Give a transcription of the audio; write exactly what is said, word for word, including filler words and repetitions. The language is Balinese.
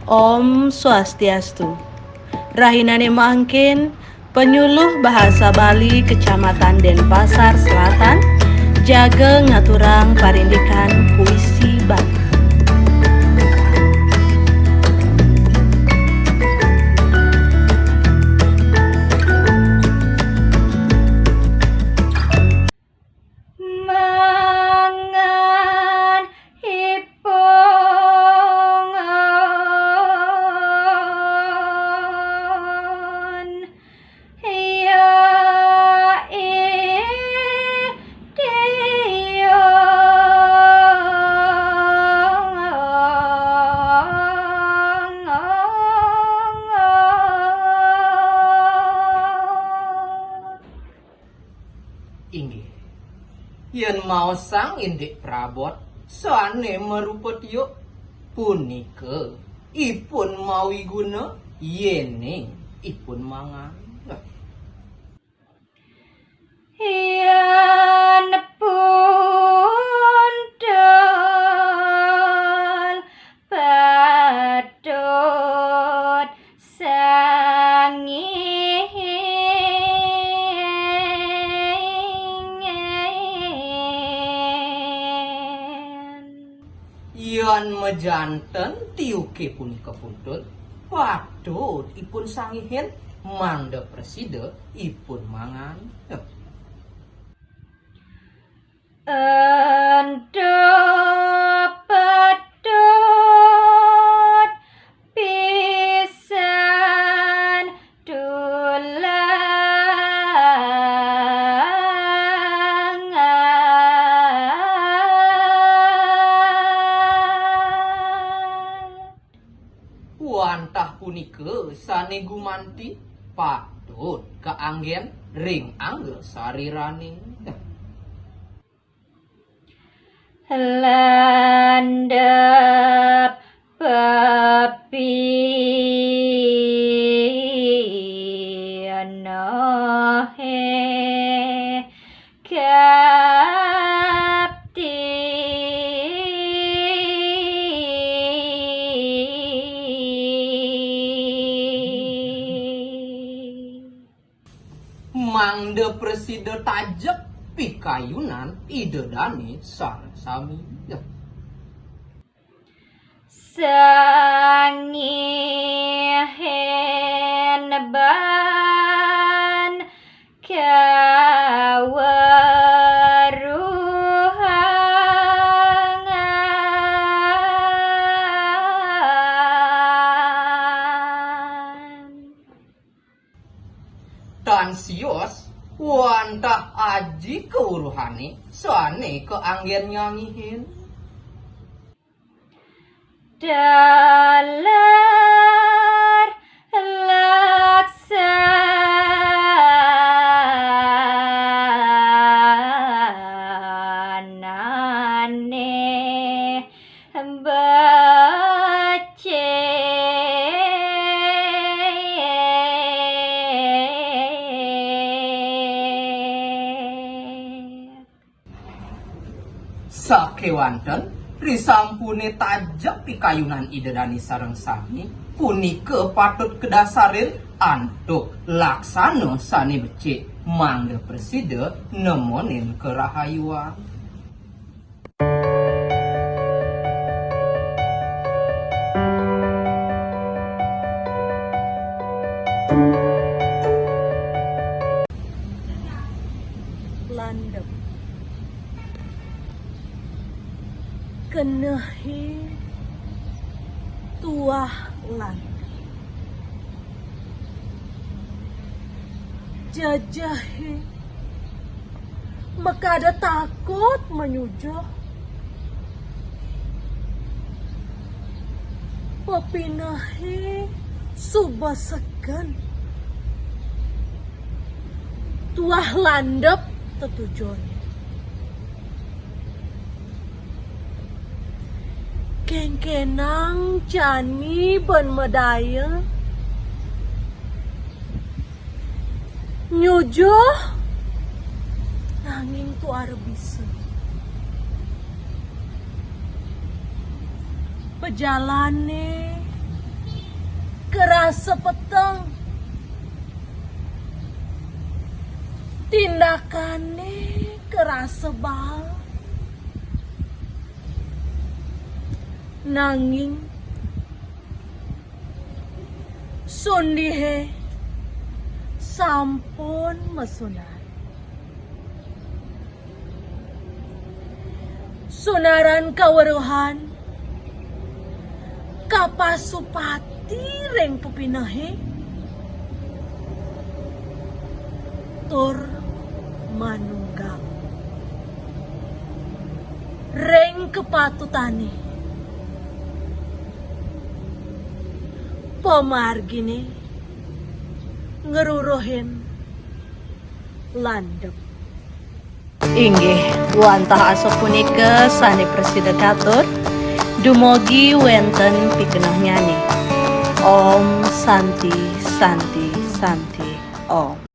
Om Swastiastu. Rahinane mangkin, penyuluh bahasa Bali Kecamatan Denpasar Selatan jaga ngaturang parindikan puisi Bali. Mangan ipung on ya i tiung. Inggih. Yen maosang indik prabot sane marupa tiuk, punika ipun mawiguna yening ipun mangan. Yen pundhul patut sangingin. Yan majanten tiuke punika pundhul, patut ipun sangihin mangda prasida ipun mangan. Ento patut pisan tulangan. Wantah punika sane gumanti patut kaanggen ring angga sarirane. Landep pepinohe kapti. Mangda prasida tajep pikayunan Ida Dane sareng sami. Sangihin ban kaweruhan. Tan sios wantah aji kawruhane sane kaanggen nyangihin. Taler laksanane becik. Sakewanten, risampune tajep pikayunan Ida Dane sareng sami, punika patut kadasarin antuk laksana sane becik mangda prasida nemonin karahayuan. Landep. Kenehi tuah landep. Jejehi makada takut manyujuh. Pepinehi suba seken. Tuah landep tetujone. Kenkenang jani ban madaya nyujuh, nanging tuara bisa. Pajalane Sapeteng, tindakane kerasa baal. Nanging sundihe sampun masunar. Sunaran kaweruhan kapasupati ring pepinehe tur manunggal ring kepatutane, pamargine ngruruhin landep. Inggih, wantah asapunika sane prasida katur, dumugi wenten pikenohnyane. Om Santi, Santi, Santi, Om.